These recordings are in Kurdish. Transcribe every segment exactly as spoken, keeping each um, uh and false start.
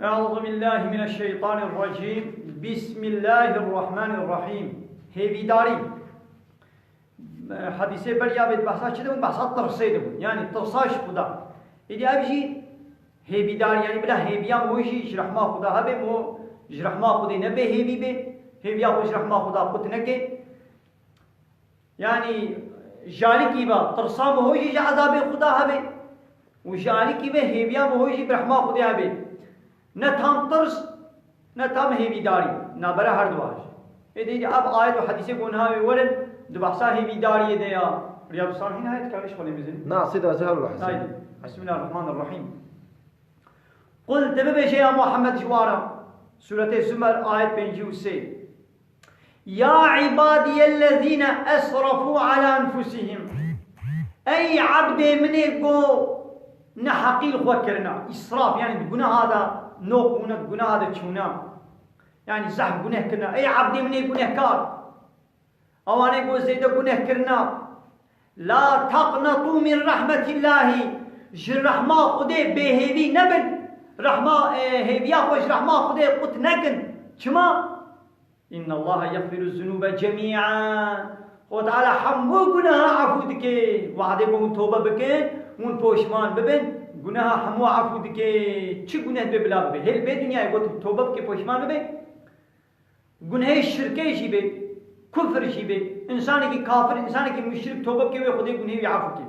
Euzu billahi mineşşeytanirracim. Bismillahirrahmanirrahim. Hêvîdarî. Hadîsê beriya vê di behsa çi dibûn? Behsa tirsê dibûn. Yanî tirsa ji Xuda. Êdî ev jî hêvîdarî, yanî bila hêviya mo jî ji rehma Xuda hebe, mo ji rehma Xudê ne bêhêvî bê. Hêviya xwe ji rehma Xuda qut neke. Yanî ji alîkî ve tirsa miho jî ji ezabê Xuda hebe û ji alîkî ve hêviya miho jî bi rehma Xudê hebe. Ne tam tirs, ne tam hêvîdarî. Nabera her du haj. Êdî ev ayet û hedîsê ku niha wê werin, di behsa hêvîdariyê de ya. Riyadus Salihîn ayet kardeş xwelê mizin. Na, sê de ez her wahid. Haydi. Bismillahirrahmanirrahim. Qul, de bibêje ya Muhammed ji wara. Sûretê Zumer, ayet pêncî û sê. Ya ibadiyellezîne esrafû ala enfusihim. Ey ebdê min ê go neheqî li xwe kirina. Îsraf, yanî di guneha de noq bûne, di guneha de çûne. Yanî zehf guneh kirina. Ey ebdê min ê gunehkar. Ewanê go zêde guneh kirina. La taqnetû min rahmetillahî. Ji rehma Xwedê bêhêvî nebin. Rehma, e, hêviya xwe ji rehma Xwedê qut nekin. Çima? Innallaha yexfiru zunuba cemîa. Xwe Teala hemû guneha efû dike. Wadê ku hûn tobe bikin, hûn poşman bibin, guneha hemû efû dike. Çi guneh be bila bibe. Hêl bê dinyayê got tobe bike, poşman bibe. Gunehê şirkê jî be, kufr jî be. Însanekî kafir, însanekî muşrik tobe bike wê Xwedê gunehê wî efû ke.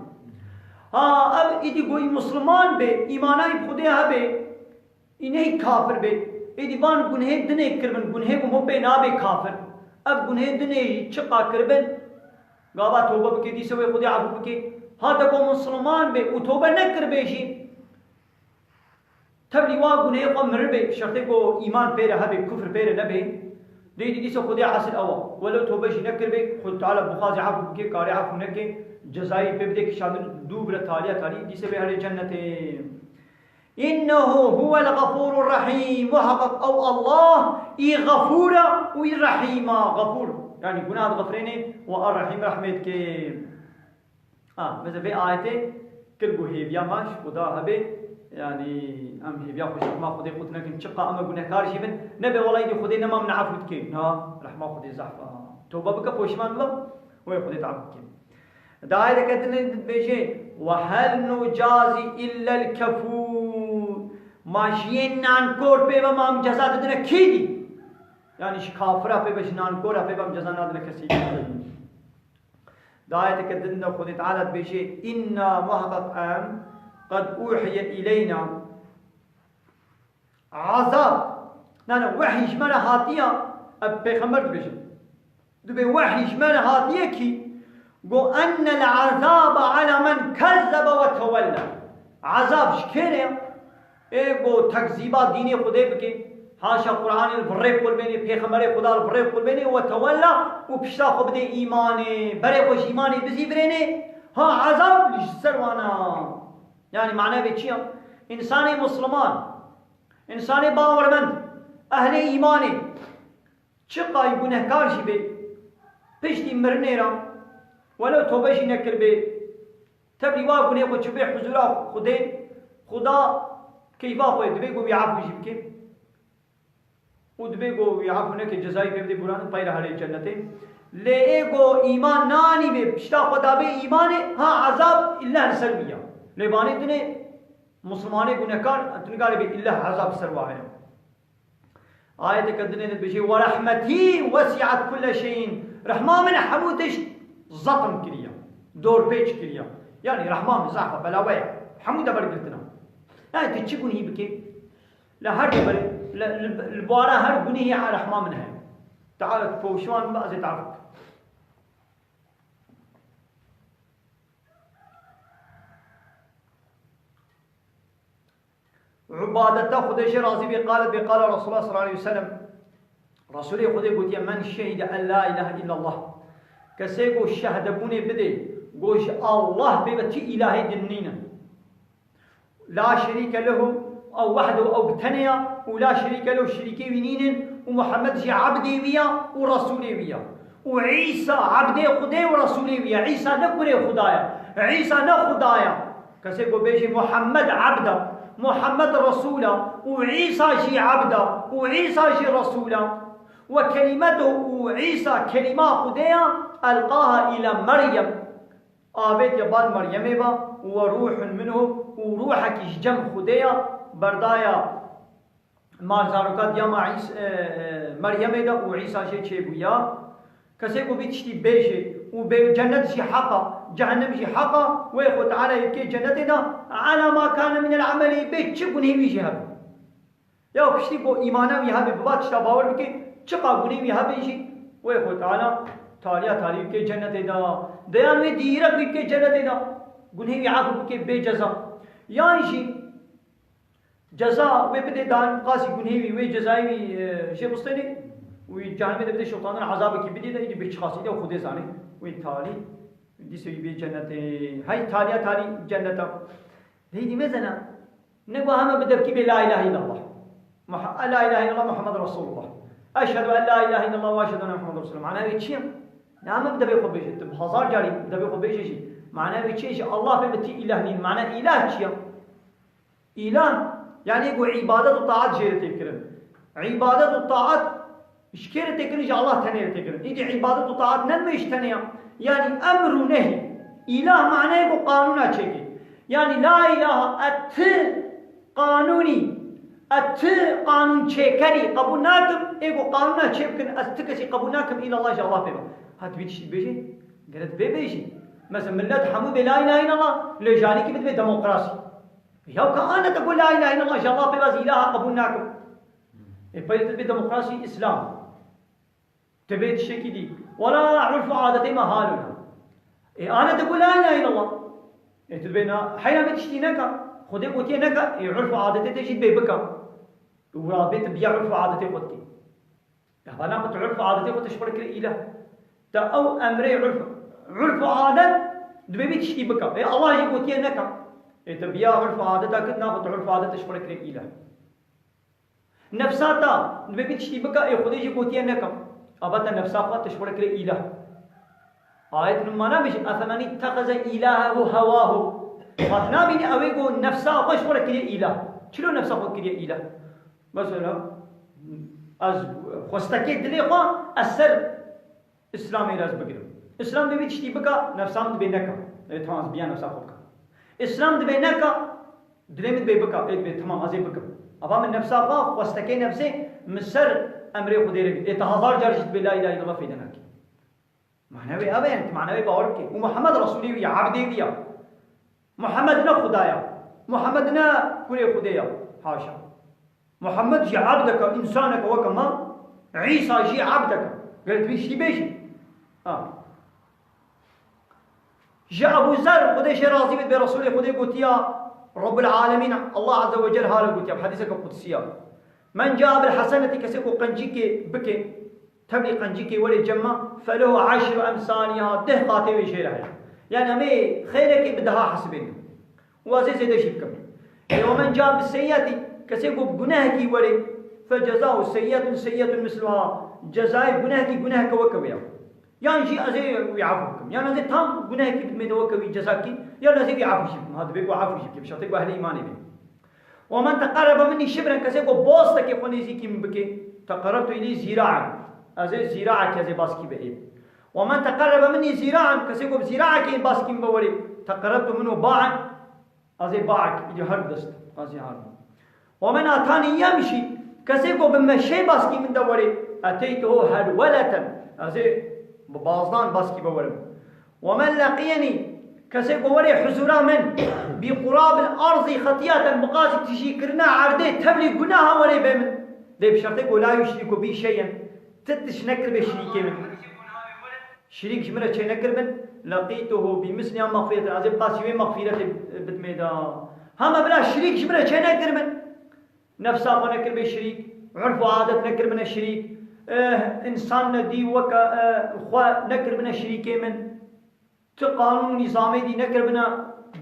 Ha, ev îdî goyî Musliman be, îmanayî bi Xwedê hebe, Înê kafir bê. Êdî van gunhê dinê kiribin, gunhê ku hûn pê nabê kafir. Ev gunhê dinê jî çiqa kiribin, gava tobe bike, dîse wê Xwedê efû bike. Hate ku Musliman bê û tobe nekiribê jî, tevlî wa gunhê xwe miribê, şertê ku îman pê re hebê, kufr pê re nebê. Dê dî dîse Xwedê esil ewa. Welo tobe jî nekiribê, Xwedê Teala bixwazê efû bike, karê efû neke, cezayê pê bide kişandin dû bire taliya talî, dîse bê herê cennetê. Înnehu huwel gafûrur rahîm. Muheqeq ew Allah î Gafûr e û î Rehîm e. Gafûr, yanî gunah dixifrêne û Errehîm rehmê dike. Ha, mesela vê ayetê kir ku hêviya me ji Xuda hebe, yanî em hêviya xwe ji rehma Xwedê qut nekin, çiqa em gunehkar jî bin, nebe wela îdî Xwedê nema min efû dike. Na, rehma Xwedê zehf e. Tobe bike, poşman bibe, wê Xwedê te efû bike. Di ayeteke din de dibêje, "Ve hel nucazî illel kefûr." Ma ji yên nankor pê ve ma em ceza didine kî dî? Yanî ji kafira pê ve, ji nankora pê ve em ceza nadine kesî dî. Di ayeteke din de Xwedê Teala dibêje, "Înna muheqeq em qed uhiye îleyna." Azab. Nane, wehî ji me re hatiye, ev pêxember dibêje. Dibê wehî ji me re hatiye kî, go, "Ennel azabe ala men kezzebe ve tewella." Azab ji kê re ye? Ê go tekzîba dînê Xwedê bike, haşa Qur'anê li virê qulbênê, pêxemberê Xweda li virê qulbênê, ve tewella û pişta xwe bidê îmanê, berê xwe ji îmanê bizîvirênê, ha azab li ji ser wana. Yanî mane vê çi ye? Însanê Musliman, însanê bawermend, ehlê îmanê, çiqayî gunehkar jî bê, piştî mirinê re, welo tobe jî nekiribê, tevlî wa gunê xwe çûbê huzûra Xwedê, Xuda keyfa xwe dibê ku wî efû jî bike. Û dibê ku wî efû neke, cezayî pê bidê, bûranin, peyre herê cennetê. Lê ê ku îman nanî bê, pişta xwe dabê îmanê, ha ezab îlleh li ser wî ya. Lê vanê dinê Muslimanê gunehkar, tu nikarê bê îlleh ezab ser wa heye. Ayeteke dinê de dibêje, "Ve rahmetî wesi'et kulle şeyin." Rehma min hemû tişt zetim kiriye, dorpêç kiriye. Yanî rehma min zehf e, belawe ye. Hemû de bergirtina. Yanî tu çi gunî bikê? Li her deverê, li, li, li bara her gunehê rehma min heye. Teala poşman bibe, ez ê teaf bikim. Ubadeta Xwedê jê razî bê, qalet bê, qala Resulullah sallallahu aleyhi ve sellem. Resulê Xwedê gotiye, "Men şehide en la ilahe illallah." Kesê ku şehdebûnê bidê, ku ji Allah pê ve ti îlahê din nîne. La şerîke lehu, ew wehdehu, ew bi tenê ya, û la şerîke lehu, şirîkê wî nînin, û Muhammed jî ebdê wî ya û resûlê wî ya. Û Îsa ebdê Xwedê û resûlê wî ya. Îsa ne kurê Xuda ya. Îsa ne Xuda ya. Kesê ku bêjê Muhammed ebd e, Muhammed Resûl e û Îsa jî ebd e û Îsa jî Resûl e. Ve kelimetuhu, û Îsa kelîma Xwedê ye, elqaha îla Meryem. Avêtiye bal Meryemê ve, ve ruhun minhu, û ruhekî ji cem Xwedê ye, berdaya mal zaroka diya ma Îs-, e, e, Meryemê de û Îsa jê çêbûya. Kesê ku vî tiştî bêjê û bê cennet jî heq a, cehennem jî heq a, wê Xwe Teala yê bikê cennetê de, ala ma kane minel emelî, bê çi gunehê wî jî hebe. Ya piştî ku îmana wî hebe, bi va tişta bawer bike, çiqa gunehê wî hebe jî, wê Xwe Teala taliya talî bike cennetê de. Deyan wê dîrek wî bike cennetê de. Gunehê wî efû bike bê ceza. Yan jî ceza wê bide dan qasî gunehê wî, wê cezayê wî, e, jê bistênê. Wî cehennemê de bide şewtandin ezabekî bidî de, îdî bê çiqasî de Xwedê zanê. Wê talî, dîse wî bê cennetê. Hey taliya talî cenneta. Lê îdî mezena. Ne ku heme bi devkî bê la ilahe illallah. Muha-, la ilahe illallah Muhammed Resulullah. Eşhedü en la ilahe illallah ve eşhedü enne Muhammed Resulullah. Mana wê çi ye? Ne heme bi devê xwe bêje. Tu bi hezar carî bi devê xwe bêje jî. Mana wê çi ye jî? Allah pê bi tî îlah nîn. Mana îlah çi ye? Îlah, yani ku îbadet û taat jê re tê kirin. Îbadet û taat Ji kê re tê kirin? Ji Allah tenê re tê kirin. Îdî îbadet û taat ne me ji tenê ya. Yanî emr û nehî. Îlah manayê ku qanûna çêkê. Yanî la ilaha, ez ti qanûnî, ez ti qanûn çêkerî qebûl nakim, ê ku qanûna çê bikin, ez ti kesî qebûl nakim, îla Allah ji Allah pê be. Ha, tu vî tiştî dibêjî? Gere tu vê bêjî. Mesela millet hemû bê la ilahe illallah, lê ji alîkî bidibê demokrasî. Ya ka ane te ku la ilahe illallah ji Allah pê be, ez îlaha qebûl nakim. Ê, peyda tu dibê demokrasî Îslam. Tu bê tiştekî dî. Wela urf û adetê me halo ne. Ê, ane tu ku la ilahe illallah. Ê, tu dibê na, heyna vê tiştî neka. Xwedê gotiye neka. Ê, urf û adetê te jî dibê bika. Wira bê tu biya urf û adetê xwe dikî. Ya bana xwe tu urf û adetê xwe te ji xwe re kire îlah. Te ew emrê urf, urf û adet dibê vê tiştî bika. Ê, Allah jî gotiye neka. Ê, tu biya urf û adeta kir, na xwe tu urf û adet te ji xwe re kire îlah. Nefsa ta, dibê vî tiştî bika, ê Xwedê jî gotiye neka. Ava te nefsa xwe, te ji xwe re kire îlah. Ayet min mana bêje, "Efemen ittexeze îlahehu hewahu." Xwe tu nabînî ew ê ku nefsa xwe ji xwe re kiriye îlah. Çilo nefsa xwe kiriye îlah? Mesela, ez xwestekê dilê xwe, ez ser Îslamê re ez bigirim. Îslam dibê vî tiştî bika, nefsa min dibê neka. Ê, tamam, ez biya nefsa xwe bika. Îslam dibê neka, dilê min dibê bika. Ê, dibê, tamam, ez ê bikim. Ava min nefsa xwe, xwestekê nefsê, min ser emrê Xwedê re. Ê, te hezar car jî dibê la ilahe illallah feyde nake. Mana wê ev e, yanî, tu mana wê bawer bike. Û Muhammed Resûlê wî ya, ebdê wî ya. Muhammed ne Xuda ya. Muhammed ne kurê Xwedê ya. Haşa. Muhammed jî ebdeke, însaneke weke me. Îsa jî ebdeke. Gere tu vî tiştî bêjî. Ha. Ji Ebû Zer, Xwedê jê razî bit, bê Resûlê Xwedê gotiya, Rabbul Alemîn, Allah Azze ve Celle hale gotiya, bi hedîseke qudsî ya. Men caa bil hesenetî, kesê ku qencîkê bike, tevlî qencîkê were cem me, felehu eşru emsaliha, deh qatê wê jê re heye. Yani em ê xeyrekê bi deha hesibênin. Û ez ê zêde jî bikim. Ê, we men caa bi seyyetî, kesê ku bi gunehekî were, fe cezahu seyyetun seyyetun misluha, cezayê gunehekî guneheke weke wê ya. Yan jî ez ê wî efû bikim. Yan ez ê tam gunehekî bidimê de weke wî cezakî, yan ez ê wî efû jî bikim. Ha, dibê ku efû jî bike, bi şertê ku ehlê îmanê be. Ve men teqerrebe minî şibren, kesê ku bostekê xwe nêzîkî min bike, teqerrebtu îleyhî zîraen. Ez ê zîraekî ez ê baskî be ê. Ve men teqerrebe minî zîraen, kesê ku bi zîraekê baskî min be werê, teqerrebtu minhu baen, ez ê baek, îdî her dest, ez ê her. Ve men atanî yemşî, kesê ku bi meşê baskî min de werê, eteytuhu herweleten, ez ê bi bazdan baskî be werim. Ve men leqiyenî, kesê ku were huzura min, bi qurabil arzî xetiyeten, bi qasî tijîkirina erdê tevlî gunaha were bê min. Lê bi şertê ku la yuşrîku bî şeyen, ti tişt nekiribê şirîkê min. Şirîk ji min re çê nekiribin, leqîtuhu bi misliha mexfireten, ez ê bi qasî wê mexfîretê bidimê de. Hema bila şirîk ji min re çê nekiribin. Nefsa xwe nekiribê şirîk, urf û adet nekiribine şirîk, eh, însan nedî weke, eh, xwe nekiribine şirîkê min. Ti qanûn û nîzamê dî nekiribine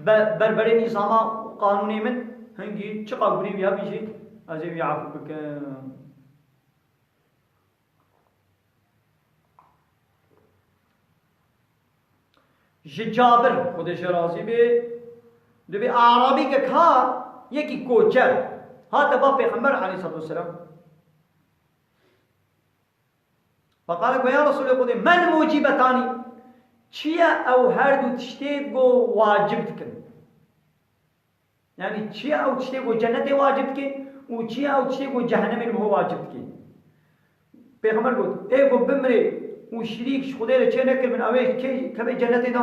be-, berberê nîzama û qanûnê min, hingî çiqa gunê wî hebî jî, ez ê wî efû bikim. Ji Cabir, Xwedê jê razî bê, dibê Arabîkek hat, Yekî koçer hate ba Pêxember aleyhissalatu vesselam. Feqale got, ya Resulê Xwedê, men mucibetanî? Çi ye ew her du tiştê ku wacib dikin? Yani çi ye ew tiştê ku cennetê wacib dikin û çi ye ew tiştê ku cehennemê li ho wacib dikin? Pêxember got, ê ku bimrê û şirîk ji Xwedê re çê nekiribin, ew ê kê keve cennetê de?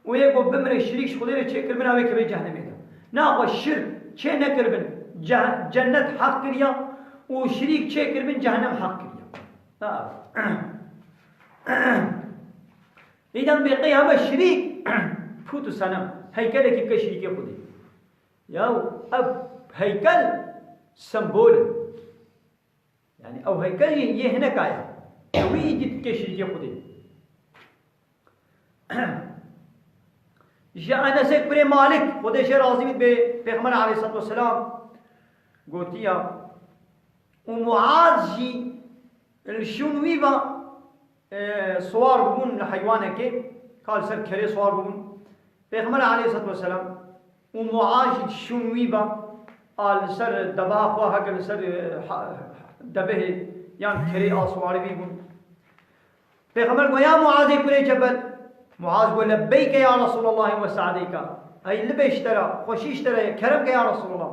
Û ê ku bimrê şirîk ji Xwedê re çê kiribin, ew ê keve cehennemê de. Naxwe şirk çê nekiribin, ceh-, cennet heq kiriya û şirîk çê kiribin, cehennem heq kiriya. Ha. Îdan bê qey hebe şirîk, pût û senem, heykelekî bike şirîkê Xwedê. Ya ev heykel sembol in. Yani ew heykel jî yê hineka ye. Wî îdî dike şirîkê Xwedê. Ji Enesê kurê Malik, Xwedê jê razî bît, bê Pêxember aleyhissalatu vesselam gotiya, û Muaz jî li şûn wî ve, e, siwar bûbûn li heywanekê, ka li ser kerê siwar bûbûn. Pêxember aleyhissalatu vesselam û Muaz jî şûn wî ve, a li ser deveha xwe, heke li ser, e, ha-, devehê yan kerê a siwarî wî bûn. Pêxember got, ya Muazê kurê Cebel. Muaz got, lebbeyke ya Resulallah ve sa'deyke. Ey libê ji te re, xweşî ji te re ye, kerem ke ya Resulallah.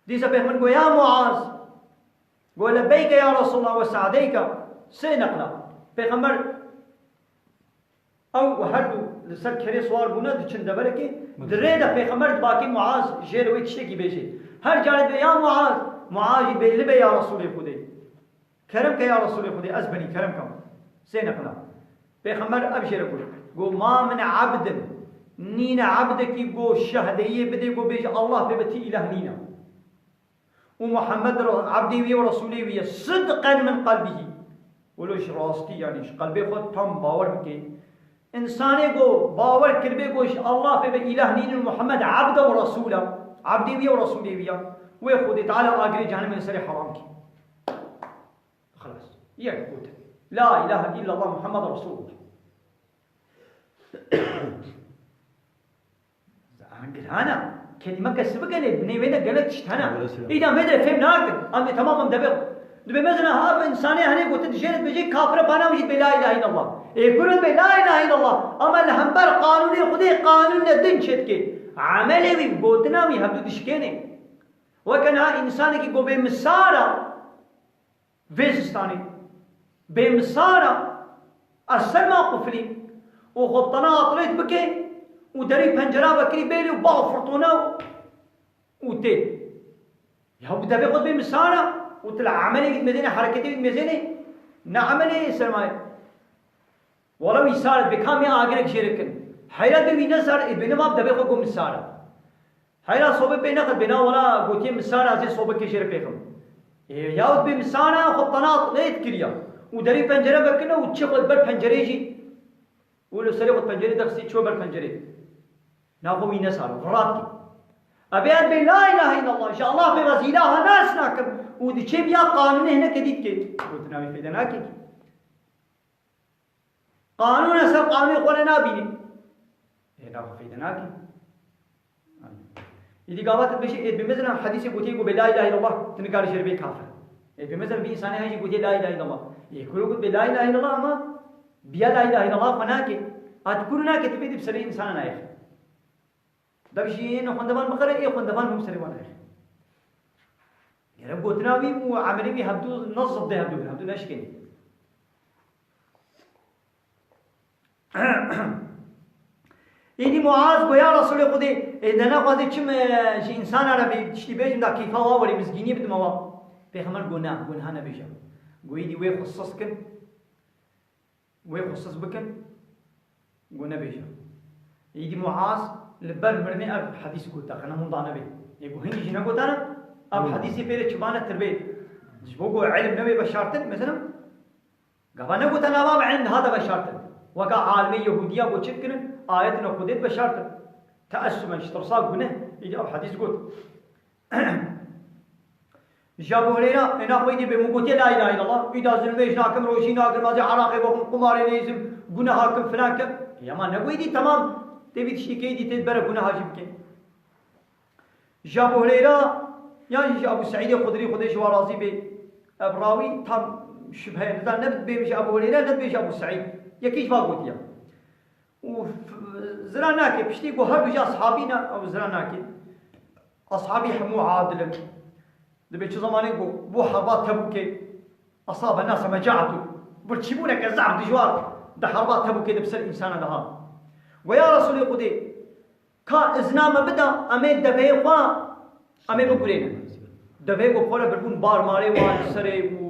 Dîsa Pêxember got, ya Muaz. Got, lebbeyke ya Resulallah ve sa'deyke. Sê neqla. Pêxember ew û her du li ser kerê siwar bûne, diçin deverekê. Di rê de Pêxember dibakê Muaz jê re wê tiştekî bêjê. Her carê dibe, ya Muaz. Muaz jî bê, libê ya Resulê Xwedê. Kerem ke ya Resulê Xwedê, ez benî kerem kem. Sê neqla. Pêxember ev jê re got. Got, ma min abdin. Nîne abdekî got şehdeyiyê bidê, got bêje, Allah pê be ti îlah nîne. Û Muhammed re-, abdê wî ye û Resulê wî ye. Sidqen min qelbihî. Wilo ji rastî, yani ji qelbê xwe tam bawer bike. Însanê ku bawer kiribê ku ji Allah pê be îlah nînin û Muhammed abd e û Resul e, abdê wî ye û Resulê wî ye, wê Xwedê Teala agirê cehennemê li serê heram kî. Xelas. Yek gotin. La ilahe illallah Muhammed Resulullah. Giran e. Kelîmeke sivik e lê binê wê de gelek tişt hene. Gelek tişt hene. Îda me de fêm nakin. Em dê temam em debe. Dibê mezina ha bi însanê henê gotin dijê re dibêje kafir e, bana jî dibê la ilahe illallah. Ê kur e dibê la ilahe illallah. Ama li hember qanûnê Xwedê qanûn ne din çêdike. Emelê wî, gotina wî hevdu dişkêne. Weke niha însanekî ku bê misar e, vê zistanê bê misar e, ez ser ma qufilî û xwe bi tena atlêt bike û derî pencera vekirî bêlî û bax firtûne û tê. Ya bi devê xwe bê misar e û tu li emelê wî dimezêne, hereketê wî dimezêne, ne emelê sermayê. Wala wî sar, bi kamê agirek jê re kin. Heyra bi wî ne sar, ê bêne ma bi devê xwe got min sar e. Heyra sobe pê nexit, bêna wala gotiye min sar e, ez ê sobekê jê re pêxim. Ê, yahut bê min sar e, xwe tenat lê dikiriya. Û derî pencere vekirine û çi xwe ber pencereyê jî. Û li serê xwe pencerê dexistî çû ber pencerê. Na xwe wî ne sar, virat kir. Ebê ez bê la ilahe illallah, ji Allah pê ez îlaha nas nakim. Û diçê biya qanûnê hineke dî dike. Gotina wî fêde nake. Qanûn e ser qanûnê xwe re nabînî. Ê, nav xwe fêde nake. Îdî gava tu dibêjî, ê, dibê mezina hedîsê gotiye ku bê la ilahe illallah, tu nikarî jê re bê kafir. Ê, dibê mezina vî însanê heye jî gotiye la ilahe illallah. Ê, kuro got bê la ilahe illallah ama biya la ilahe illallah xwe nake. A tu kuro nake, tu bê dî bi serê însana nayê. Dev jî yên xwendevan biqere, ê xwendevan hûn serê wan heye. Gerek gotina wî û emelê wî hevdu ne ziddê hevdu bin, hevdu neşkênî. Îdî Muaz got, ya Resulê Xwedê, ê, de nexwazê çim, e, ji însana re vê tiştî bêjim da keyfa wa werî mizgîniyê bidime wa. Pêxember got, ne, got niha nebêje. Got, îdî wê xwe sist kin. Wê xwe siz bikin, got nebêje. Îdî Muaz li ber mirinê ev hedîs got, teqene hûn da nebê. Ê ku hingî jî negotane, ev Hmm. hedîsê pê re çi bane tirbê. Ji bo ku ilm newê veşartin, mesela, gava negotane ava ev ilm dihate veşartin. Weka alimê Yehûdiya ku çi dikirin, ayetine Xwedê diveşartin. Teessuben ji tirsa guneh, îdî ev hedîs got. Ji Abu Hureyra, êna xwe dî bê min gotiye la ilahe illallah, îda zulmê ji nakim, rojî nakim, ez ê eraqê bixwim, qumarê nêzim, guneha kim, filan kim. Ê, ama negoyî dî temam, tê vî tiştî kê dî tê bere guneha jî bike. Ji Ebu Hureyra, yan jî ji Ebu Seîdê Xudrî, Xwedê ji wan razî bê, ev rawî tam şibhe ye, nizan ne dibêje Ebu Hureyra, ne dibêje Ebu Seîd. Yekî ji van gotiye. Û f-, zira nake, piştî ku her du jî eshabî ne, ew zira nake. Eshabî hemû adil in. Dibê çi zemanê ku bû herba Tebûkê, esabe nase mecaetû. Birçîbûneke zaf dijwar di herba Tebûkê de bi ser însana de hat. Got, ya Resûlê Xwedê, ka izna me bida, em ê deveyê xwe, em ê bigurênin. Deveyê ku bi xwe re birbûn bar marê wan li serê û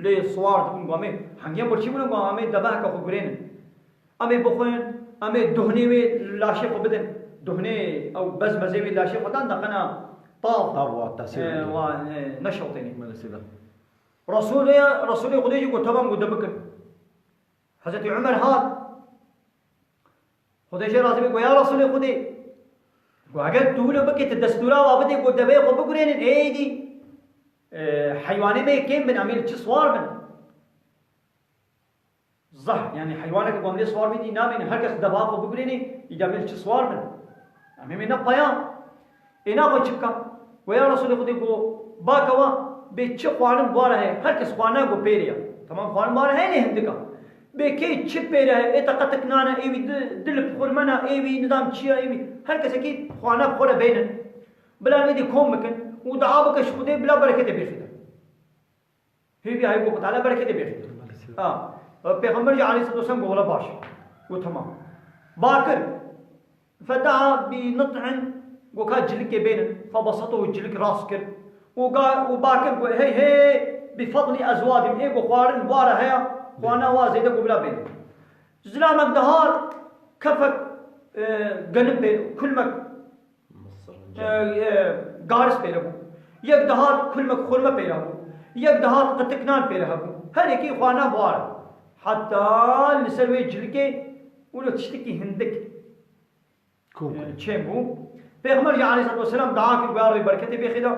lê siwar dibûn, got, em ê hengiya birçîbûne, got, em ê deveheke xwe gurênin. Em ê bixwin, em ê duhnê wê laşê xwe bidin. Duhnê ew bezmezê wê laşê xwe dan, deqena tav. Tav wa tesîr e, bidin. Wa, e, neşewtênê. Belê sêda. Resûlê, Resûlê Xwedê jî got, "Temam," got, "de bikin." Hezretî Umer hat. Xwedê jê razî be, got, "Ya Resûlê Xwedê." Got, "Eger tu wilo bikî, tu destûra wa bidê, got, deveyê xwe bigurênin, êdî, e, heywanê me yê kêm bin, em ê li çi siwar bin?" Zehf, yanî heywaneke ku em lê siwar bî dî namînin, her kes deva xwe bigurênê, î demê li çi siwar bin? Em ê ne peyan. Ê naxwe çi bikin? Got, ya Resûlê Xwedê, got, bake wa, bê çi xwarin bi wa re heye, her kes xwarina ku pêrê ye. Temam xwarin bi wa re heye, lê hindik e. Bê kê çi pêre heye, ê te qetik nan e, ê wî di, di lip xurmen e, ê wî nizam çi ye, ê wî her kesekî xwarina bi xwe re bênin. Bila êdî kom bikin û dua bike ji Xwedê bila bereketê bêxîte. Hêvî heye ku Xwedê Teala bereketê bêxîte. Ha. Pêxember jî aleyhisselatu vesselam got, "Wela baş." Got, "Tamam." Bakir. Fedaa bi nit'in, got, "Ka cilikê bênin." Febesetahu, cilik rast kir. Û ga-, û bakir got, "Hey, hey, bi fadli ezwadim." Ê got, xwarin wa re heye, xwana wa zêde got, "Bila bênin." Zilamek dihat, kefek, e, genim pê, kulmek, e, e, garis pêre bû. Yek dihat kulmek xurme pêre bû. Yek dihat qitiknan pêre hebû. Her yekî xwana bi wa re. Heta li ser wê cilikê wilo tiştekî hindik, kom, e, çên bû. Pêxember jî aleyhisselatu vesselam dua kir, got, "Ya Rebbî bereketê bêxîte."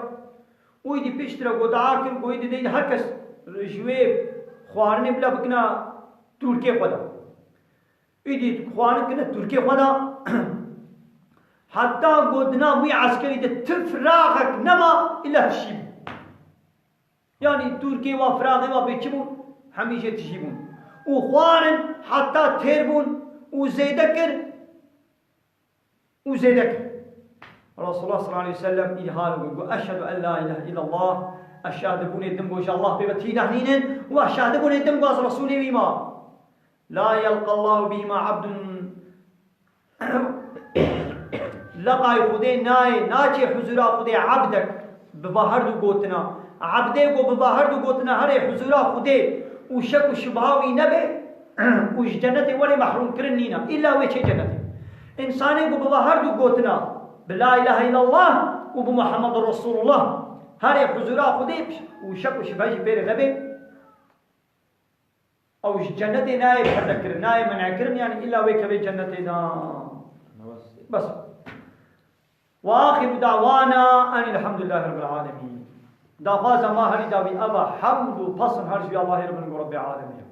Û îdî piştre got, dua kir, got, îdî dê her kes ji wê xwarinê bila bikina tûrkê xwe de. Îdî xwarin kine tûrkê xwe de, heta got di nav wî eskerî de ti firaxek nema, îlla tijî bû. Yanî tûrkê wa, firaxê wa bê çi bûn? Hemî jê tijî bûn. Û xwarin heta têr bûn û zêde kir, û zêde kir. Resulullah sallallahu aleyhi ve sellem îdî hal got, got, "Eşhedü en la ilahe illallah." Ez şehadetbûnê din got ji Allah pê ve tî ilah nînin û ez şehadetbûnê din got ez Resûlê wî ma. La yelqallahu bihima abdun. Leqay Xwedê nayê, naçê huzura Xwedê ebdek bi va her du gotina. Ebdê ku bi va her du gotina herê huzura Xwedê û şek û şibha wî nebe û ji cenetê were mehrûmkirin nîne. Îlla wê çê cenetê. Însanê ku bi va her du gotina, bi la ilahe illallah û bi Muhammedur Resulullah, herê huzura Xwedê û şek û şibhe jî pê re nebe, ew ji cenetê nayê perdekirin, nayê men'kirin, yanî îlla wê kevê cenetê de. Bes. Ve axiru da'wana enil hamdülillahi rabbil alemin. Daxwaza ma herî dawî ev e, hemd û pesn her ji Allahê re bin ku Rebbê alemî ye.